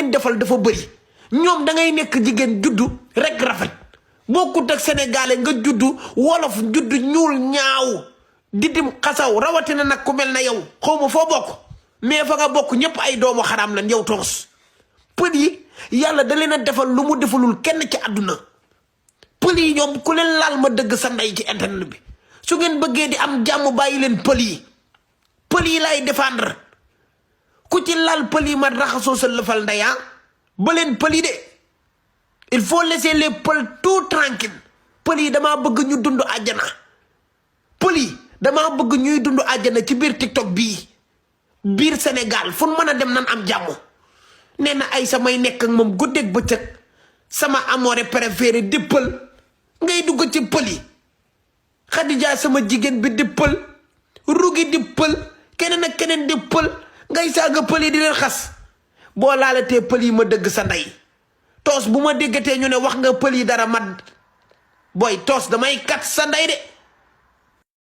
leen defal dafa bëri ñoom da ngay nekk jigéen juddu rek rafet bokkut ak sénégalais nga juddu wolof juddu ñuul ñaaw didim xasaw rawatina nag ku mel na yow xaw ma foo bokk mais fa nga bokk ñëpp ay doomu xaraam lan yow toos pël yi yàlla da leen a defal lu mu defalul kenn ci àdduna pël yi ñoom ku leen laal ma dëgg sa ndey ci internet bi su ngeen bëggee di am jàmm bàyyi leen pël yi lay défendre ku ci laal pël yi ma raxasoo sa lëfal ndeya ba leen pël yi de il faut laisser les pël tout tranquille pël yi damaa bëgg ñu dund àjjana pël yi damaa bëgg ñuy dund àjjana ci biir TikTok bii biir Sénégal fu mën a dem nan am jàmm nee na ay samay nekk ak moom guddeeg bëccëg sama amoore préféré di pël ngay dugg ci pël yi Khadija sama jigéen bi di pël rugi di pël keneen ak keneen di pël ngay saaga pël yi di leen xas boo laalatee pël yi ma dëgg sa ndey toos bu ma déggatee ñu ne wax nga pël yi dara mat booy toos damay kat sa ndey de